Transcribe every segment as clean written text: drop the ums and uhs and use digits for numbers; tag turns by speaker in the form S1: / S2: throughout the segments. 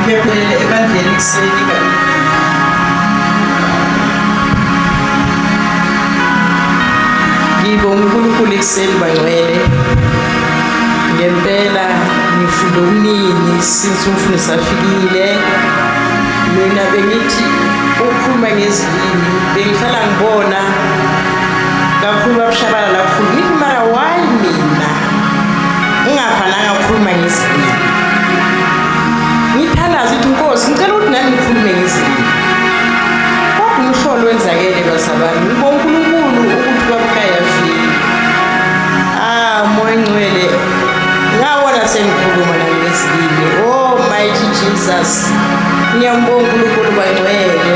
S1: Ngiphephelele ebandleni ekuseni kabi. Ngibonga uNkulunkulu ekuseni bangcwele. Ngempela ngifunde okuningi since umfundisi afikile. Mina bengithi ukukhuluma ngezilimi bengihlala ngibona kakhulu babushabalala kakhulu ngithi mara why mina ngingafananga ukukhuluma ngezilimi ngithandaza ukuthi nkosi ngicela ukuthi nami ngikhulume ngezilimi kodwa umhlolo wenzakele bazalwane ngibonga unkulunkulu ukuthi babukayafile ah moya ngcwele ngawona sengikhuluma nami ngezilimi oh mighty jesus ngiyambonga unkulunkulu bangcwele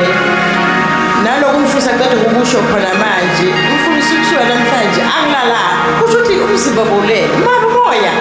S1: nalokhu umfundisi aqeda kukusho khona manje umfundisi kusuka namhlanje angilala kusho ukuthi umzimba bowulele mara umoya.